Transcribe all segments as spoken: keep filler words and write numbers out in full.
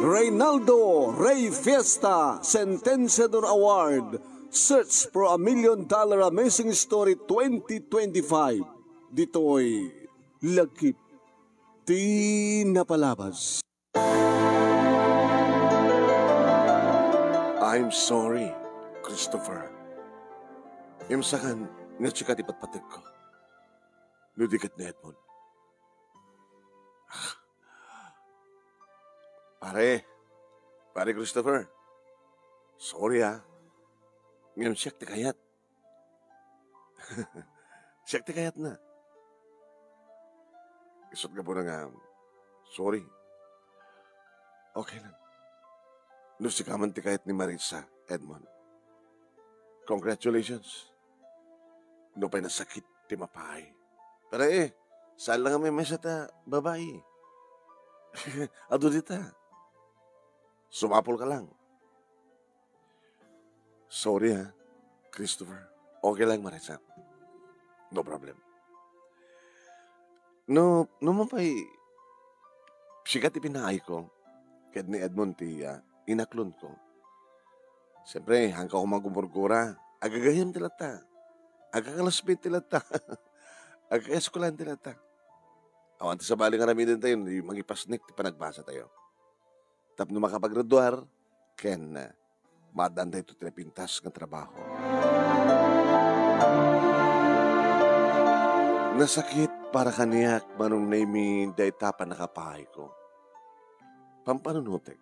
Reynaldo Rey Fiesta Sentenciador Award, Search for a Million Dollar Amazing Story twenty twenty-five. Ditoy Lagip ti Napalabas. I'm sorry, Christopher. Ngem saan nga sika ti patpategko. No di ket ni Edmond. Pare, Pare Christopher, sorry, ah. Ngem siak ti kayat. Siak ti kayatna. Isut' gapuna nga, sorry. Okay lang. No sika man ti kayat ni Marisa, Edmond. Congratulations. Nupay nasakit ti mapaay. Pero eh, saan lang nga may maysa ta babai. Adu dita. Sumapul ka lang. Sorry, ha, Christopher. Okay lang, Marisa. No problem. No, no man pay, sika ti pinaayko, ket ni Edmond ti, ah, inaklonko. Siyempre, haanka koma gumurgura. Agagayam ti latta. Agkaklasmate ti latta. Agkakaeskwelahan ti latta. Awan ti sabali nga aramidentayo, no di mangipasnek ti panagbasatayo. Tapno makapagraduar, ken, ah, maaddan daytoy ti napintas nga trabaho. Nasakit para kaniak, Manong Nemy, dayta pannakapaayko. Pampanunotek.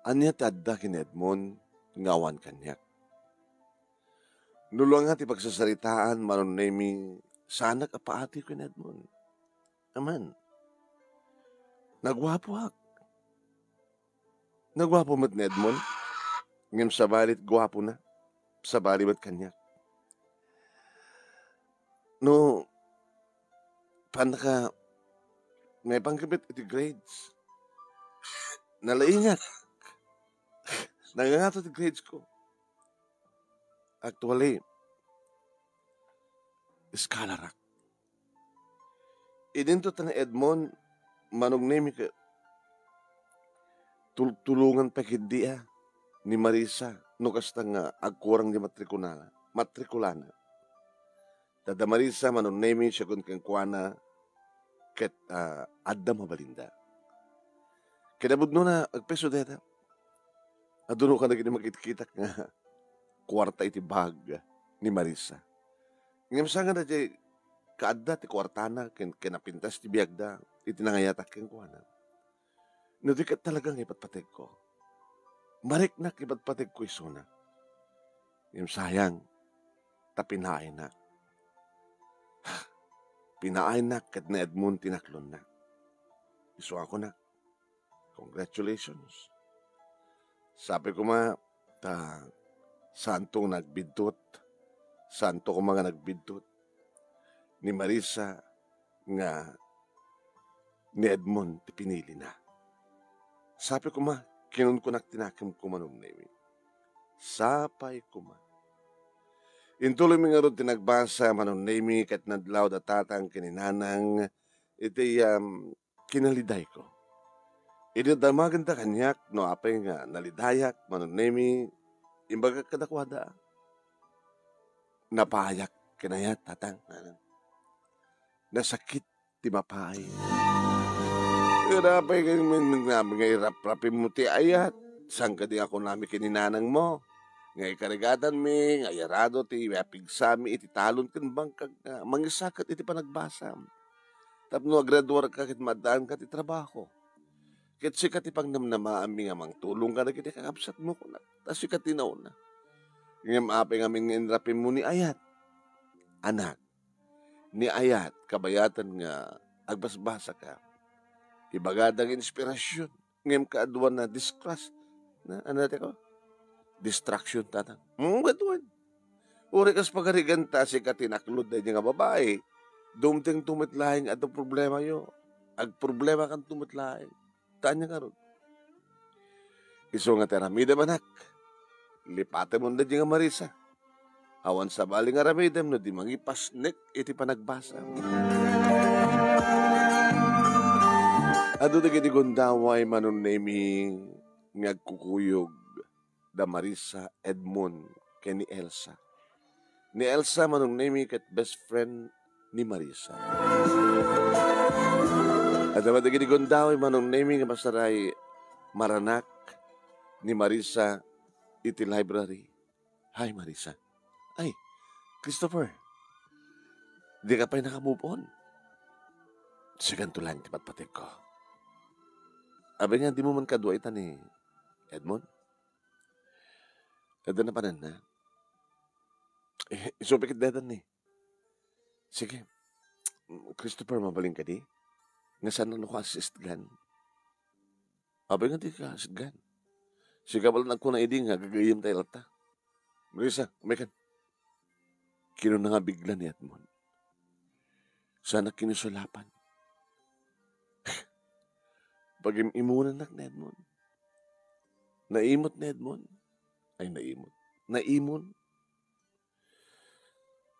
Ania ti adda ken Edmond nga awan kaniak? No luanga ti pagsasaritaan, Manong Nemy, saanak a paati ken Edmond. Aman. Naguapoak. Naguapo met ni Edmond. Ngem sabali ti guapona, sabali met kaniak. No, pannaka, maipanggepet iti grades. Nalaingak. Nangangato ti grades ko. Actually, scholar-ak. Idinto ta ni Edmond, Manong Nemy, ket tultulongan pay ketdi a ni Marisa no kasta nga agkurang di matrikulana, matrikulana. Dada Marisa, Manong Nemy, siak kenkuana, ket, ah, adda mabalinda. Kinapudnona, agpayso dayta. Adu no kadagiti makitkitak nga kuarta iti bag ni Marisa. Ngem saan nga daydiay kaadda ti kuartana ken kinapintas ti biagda iti nangayatak kenkuana. No di ket talaga nga ipatpategko. Mariknak ipatpategko isuna. Ngem sayang, ta pinaaynak. Pinaaynak ket ni Edmond ti naklonna. Isu a kunak, congratulations. Sapay koma ta saanto nga nagbiddut, saanto koma nga nagbiddut ni Marisa nga ni Edmond ti pinilina. Sapay koma, kinunkunak ti nakemko, Manong Nemy. Sapay koma. Intuloymi ngarud ti nagbasa, Manong Nemy, ket nadlaw da tatang ken ni nanang iti, um, kinalidayko. Idi damagenda kaniak no apay nga nalidayak, Manong Nemy, imbagak kadakuada, "Napaayak ken ayat, tatang." Nasakit ti mapaay. Apay nga, nga, nga iraprapim mo ti ayat? Saan kadi nga kunami ken ni nanang mo nga ikarigatanmi nga ayarado ti apigsami iti talon ken bangkag nga mangisakat iti panagbasam? Tapno agraduarka ket maaddaanka ti trabaho. Ket sika ti pangnamnamaanmi nga mangtulong kadagiti kakabsatmo, kunak. Ta sika ti nauna. Ngem apay ngamin nga inrapim mo ni ayat? Anak, ni ayat, kabayatan nga agbasbasaka. Ibagada nga inspirasyon, ngem kaaduan a discras-, na, ano ti ko? Distraction, tatang. Hmm, kaaduan. Uray kas pagariganta, sika ti naklod daydi nga babai. Dumtengto met laeng adda problemayo. Agproblemakanto met laeng. Ta ania ngarud? Isu nga ti aramidem, anak. Lipatemon daydi nga Marisa. Awan sabali nga aramidem no di mangipasnek iti panagbasam. Adu dagiti gundaway, Manong Nemi, nga agkukuyog da Marisa, Edmond, ken ni Elsa. Ni Elsa, Manong Nemi, ket best friend ni Marisa. Adda met dagiti gundaway, Manong Nemi, nga masaray maranak ni Marisa iti library. Hi, Marisa. Ay, Christopher. Dika pay naka-move on. Sikanto laeng ti patpategko. Abi nga, dimo man kadua ita ni Edmond? Adda napananna? Eh, isupik iti dadan ni. Sige. Christopher, mabalin kadi? Nga saan no ka assist gan? Abi nga dika sitgan. Sika pala nagkuna idi nga gagayyem tayo latta. Marisa, umaykan. Kinuna nga bigla ni Edmond. Sana kinusulapan. Pagim-imunanak ni Edmond. Naimot ni Edmond. Ay, naimot. Naimon.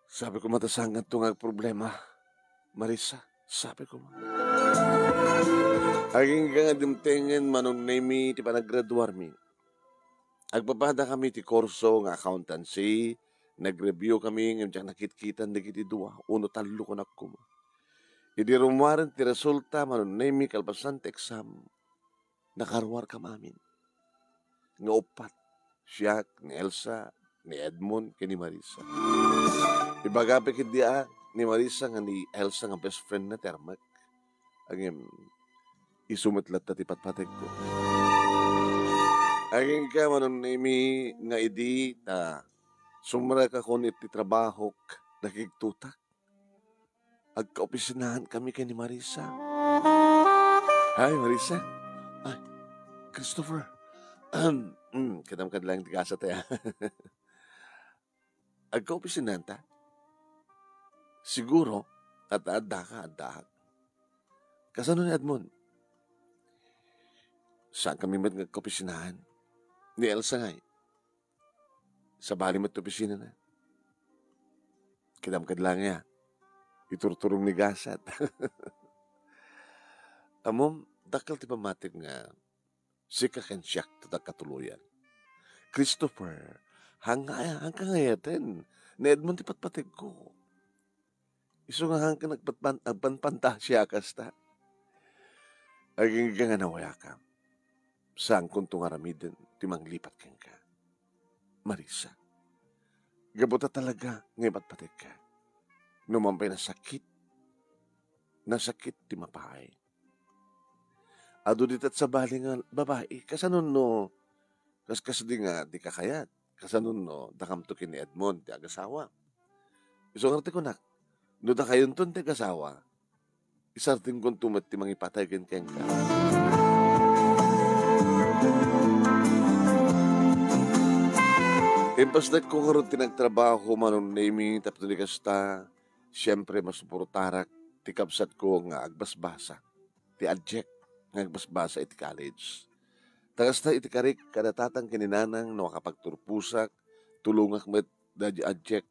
Sabi ko, "Mata, saanto nga agproblema, Marisa," sabi ko. Agingga nga dimtengen, Manong Nemi, ti panagraduarmi. Agpapada kami ti kurso nga accountancy, nag-review kami, ngem diak nakitkitan dagiti dua, uno tallo kunak koma. Idi rummuaren ti resulta, Manong Nemi, kalpasan ti exam, nakaruar kam amin. Nga uppat, siak, ni Elsa, ni Edmond, ken ni Marisa. Ibaga pay ketdi a ni Marisa nga ni Elsa nga best friend na ti armek. Ngem, isu met latta ti patpategko. Agingga, Manong Nemi, nga idi ta sumrekakon iti trabahok, nakigtutak. Agkaopisinahan kami ken ni Marisa. Hi, Marisa. Ay, Christopher. Ahem, mm, kadam kad lang ti kasa tayo. Agkaopisinahan ta? Siguro, at adda ka, adda ka. Kasano ni Edmond? Saan kami met nga agkaopisinahan? Ni Elsa ngay. Sabali met ti opisinana. Kidam kad lang ya. Iturturong ni gasat. Ammom, dakkel ti pammatik nga sika ken siak ti nagkatuloyan. Christopher, hanga-, hangka nga ayaten, ni Edmond ti patpategko. Isu nga hangkan agpatpan-, agpanpantasia a kasta. Agingga nga nawayakam. Saankonto nga aramiden ti manglipat kenka. Marisa, gapu ta talaga nga ipatpategka. No man pay nasakit, nasakit ti mapaay. Adu dita sabali nga babai, kasano no kaskasdi nga dika kayat? Kasano no dakamto ken ni Edmond ti agasawa? Isu nga ti kunak, no dakayonton ti agasawa, isardengkonto met ti mangipatay ken kenka. Impasdakko ngarud ti nagtrabaho, Manong Nemi, tapno di kasta, siempre, masuportarak ti kabsatko nga agbasbasa ti adjek nga agbasbasa iti college. Ta kasta iti karik kada tatang ken ni nanang no makapagturposak, tulongak met daydi adjek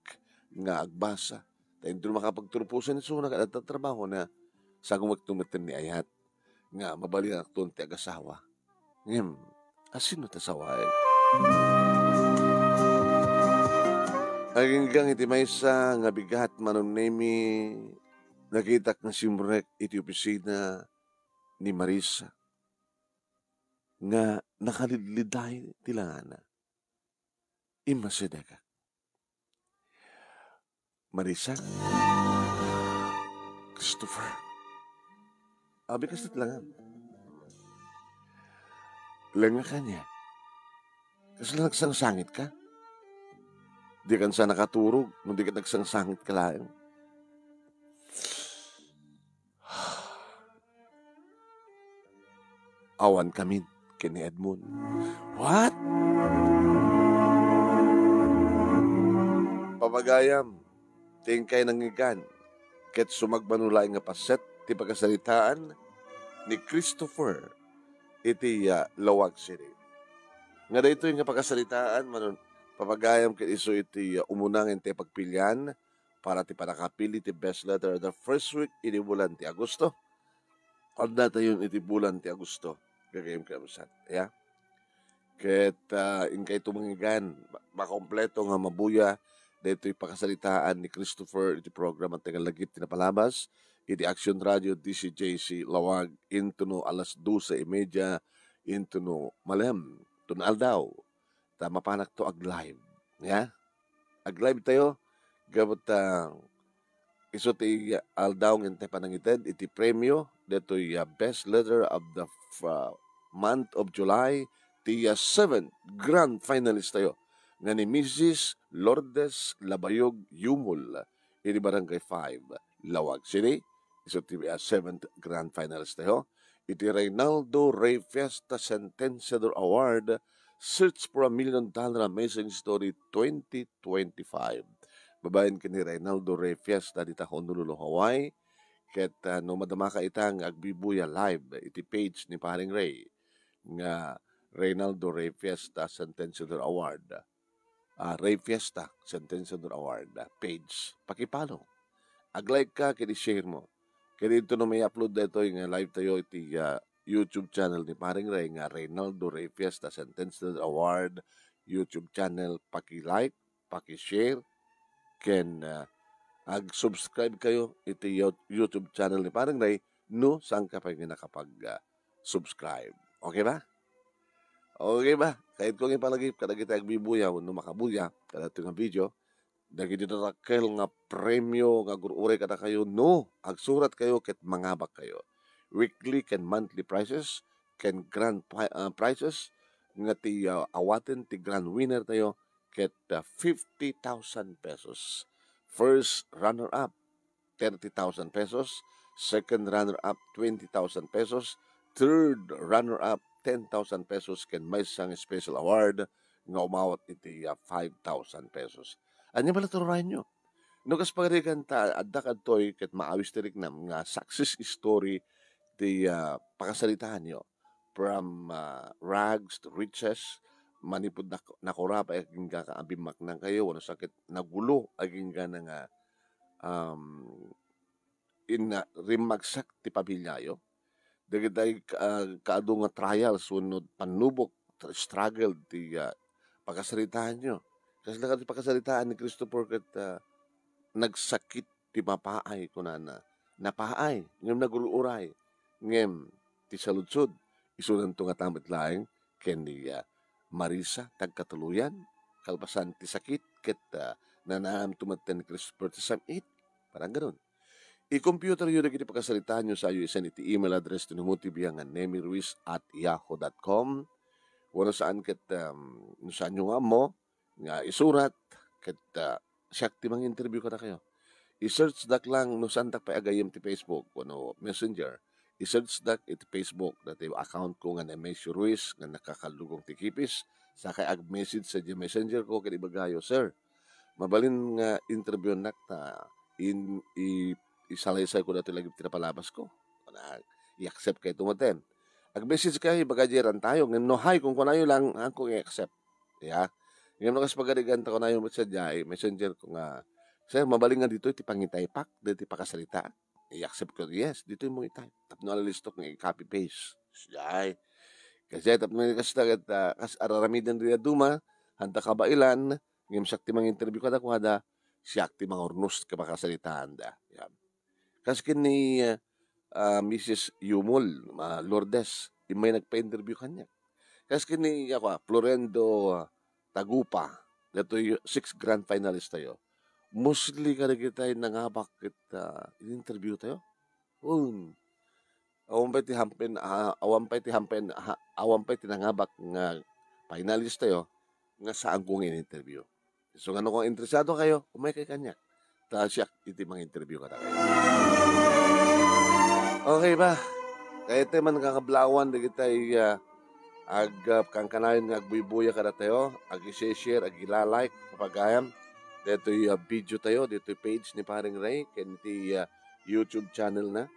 nga agbasa. Ta inton makapagturposan isuna ket adda trabahona, sagumekto metten ni ayat nga mabalinakton ti agasawa. Ngem, asino ti asawaek? Agingga iti maysa nga bigat, Manong Nemi, nakitak nga simrek iti opisina ni Marisa nga nakalidliday ti langana. Immasidegak. Marisa? Christopher. Abi, kasla ti langam? Langak ania? Kasla nagsangsangitka? Dikan sa nakaturog no di ket nagsangsangitka laeng. Awan kamin ken ni Edmond. What? Papagayam, ti inkay nangngegan, ket sumagmamano laeng nga paset ti pakasaritaan ni Christopher iti, ah, Laoag City. Nga daytoy nga pakasaritaan, Manong, papagayam, ket isu iti, ah, umuna nga intay pagpilian para ti pannakapili ti best letter the first week idi bulan ti Agosto. Addatayon iti bulan ti Agosto, gagayyem ket kabsat. Ya? Ket, ah, inkayto manggigan, ma-, makompleto nga mabuya daytoy pakasaritaan ni Christopher iti programa ti Lagip ti Napalabas iti Action Radio D C J C Lawag intono alas dose y media intono malem, tono aldaw. Ta mapanakto ag-live. Ya? Ag-live tayo, gapu ta isu ti aldaw nga intay panangited iti premio detoy, ah, Best Letter of the f-, ah, Month of July, ti, ah, seventh grand finalist tayo nga ni Missus Lourdes Labayog Yumul, iti Barangay five, Lawag City. Isu ti, ah, seventh grand finalist tayo. Iti Reynaldo Rey Fiesta Sentenciador Award, Search for a Million Dollar Amazing Story twenty twenty-five. Babaen ken ni Reynaldo Rey Fiesta dita Honolulu, Hawaii. Ket, ah, no madamaka ita nga agbibuya live iti page ni Paring Rey nga Reynaldo Rey Fiesta Sentenciador Award. Ah, Rey Fiesta Sentenciador Award, ah, page. Paki-follow. Ag-like ka, ket i-share mo. Ket intono may upload daytoy nga live tayo iti, ah, YouTube channel ni Paring Rey nga Reynaldo Rey Fiesta Sentenciador Award YouTube channel. Paki-like, paki-share, ken, ah, ag-subscribe kayo iti You-, YouTube channel ni Paring Rey no saan ka pay nga nakapag, ah, subscribe. Okay ba? Okay ba? Kayat ko nga ipalagip kadagiti agbibuya wenno makabuya kadagiti nga video, dagiti dakkel nga premio nga agur-uray kadakayo no agsurat kayo ket mangabak kayo. Weekly ken monthly prizes ken grand pri-, ah, prizes nga ti, ah, awaten ti grand winner tayo ket, ah, fifty thousand pesos. First runner-up, thirty thousand pesos, second runner-up, twenty thousand pesos, third runner-up, ten thousand pesos, ken maysa nga special award nga umawat iti, ah, five thousand pesos. Ania bala ti uray-uray? No kas pagarigan ta, adda kadtoy ket maawis ti riknam nga success story ti, ah, pakasaritaanyo. From, ah, rags to riches, manipud nak-, nakurapay agingga ka a bimmaknang kayo, wenno sakit nagulo agingga na nga, um, inna-, rimmagsak ti pamilyayo. Dagiti ka-, ah, kaadu nga trials wenno pannubok, tr-, struggle ti, ah, pakasaritaanyo. Kasla kadi pakasaritaan ni Christopher ket, ah, nagsakit ti mapaay, kunana. Napaay, ngem nagur-uray. Ngem ti saludsod, isunanto ngata met laeng ken ni, ah, Marisa ti agkatuluyan, kalpasan ti sakit, ket, ah, nanaamto met ni Christopher ti sam-it. Parang ganun. I-computer yo dagiti pakasaritaanyo, sayo isend iti email address ti Nemo T V nga nemiruiz at yahoo dot com. Wenno saan ket, um, no saanyo nga ammo, nga isurat, ket, ah, siak ti manginterview kadakayo. I-search dak lang no saandak pay agayyem ti Facebook wenno Messenger. I-search dak iti Facebook, dati account ko nga Nemesio Ruiz nga nakakallugong ti kipis, sakay ag-message sa di Messenger ko ket ibagayo, "Sir, mabalin nga interviewnak ta in-, i-, isalaysay ko dati lagip ti napalabas ko." Kuna, i-accept kayo tumaten. Ag-message kayo, ibaga di rantayo. Ngem no hi, kung kunayo lang, ang kung i-accept. Ya. Ngem no kas pagarigan ta kunayo met sadiay, Messenger ko nga, "Sir, mabalin nga ditoy ti pangitaypak, ditoy ti pakasarita." I-accept ko, "Yes, ditoy mo itay." Tapno alalistok nga i-copy paste. Sadiay. Kasi tapno kasta ket, ah, kas araramiden ria duma, hanta kabailan, ngem siak ti manginterview kadakuada, siak ti mangurnos ka pakasaritaanda. Ya. Kas ken ni, ah, Missus Yumol, ah, Lourdes, immay nagpa-interview kaniak. Kas ken ni, ako, ah, Florendo, ah, Tagupa, datoy six grand finalist tayo. Mostly kadagitay nangabak ket, ah, in-interview tayo. Un, awan pay ti hampen, ah, awan pay ti hampen, ha-, awan pay ti nangabak nga finalist tayo nga saan ko nga in-interview. So, ngano kung interesado kayo, umay kay kaniak. Ta siak iti manginterview kadakayo. Okay ba? Kayatay man kakablawan, dagitay, ah, ag, ah, kankanayon nga agbuybuya kadatayo, ag-share, ag-ila-like, kapagayam. Dito'y, ah, video tayo, dito'y page ni Paring Ray, ken iti, ah, YouTube channel na.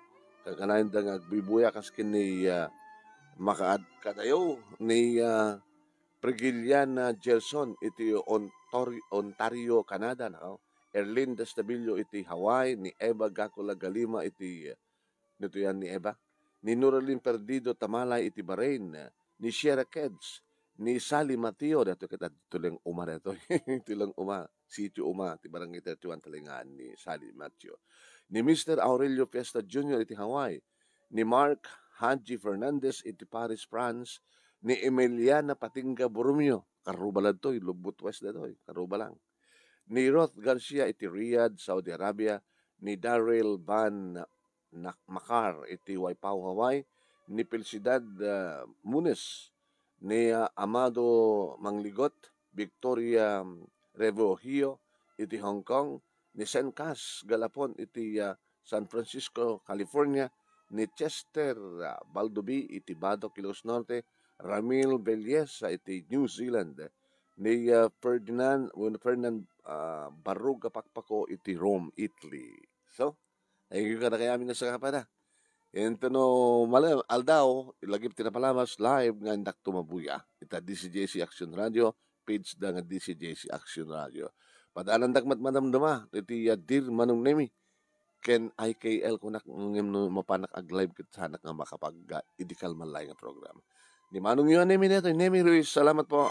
Kankanayon da nga agbuybuya, kas ken ni, ah, makaad kadayo, ni, ah, Prigiliana Gerson iti Ontario, Ontario, Canada, nako. Erlin Destabillo iti Hawaii, ni Eva Gacula Galima iti, nito yan ni Eva? ni Noralyn Perdido Tamalay iti Bahrain, ni Sierra Kids, ni Sally Mateo, daytoy ket adda tuleng uma daytoy. Tuleng uma, sitio uma, ti Barangay thirty-one Talingaan ni Sally Mateo. Ni Mister Aurelio Fiesta Junior iti Hawaii, ni Mark Haji Fernandez iti Paris, France, ni Emiliana Patinga Borromeo, Karuba daytoy, Lubot West daytoy, Karuba lang. Ni Ruth Garcia iti Riyadh, Saudi Arabia, ni Daryl Van Nak-, Makar iti Waipao, Hawaii, ni Felicidad, ah, Munes, ni, ah, Amado Mangligot, Victoria, um, Revohio iti Hong Kong, ni Sen Cas Galapon iti, ah, San Francisco, California, ni Chester, ah, Baldobi iti Badoc, Ilocos Norte, Ramil Vellesa iti New Zealand, ni, ah, Ferdinand, wenno Ferdinand, ah, Barruga Pakpako iti Rome, Italy. So, thank you kadakayo amin a sangapay. Intono mala-, aldaw, lagip ti napalabas live nga indak tumabuya. Ita D C J C Action Radio, page da nga D C J C Action Radio. Padalandak met madamdama, iti, ah, Dear Manong Nemi, ken I K L kunak ngem no mapanak ag-live ket sanak nga makapag-, ah, idi kalman laeng nga program. Ni Manong Yuan Nemi daytoy, Nemi Ruiz, salamat po.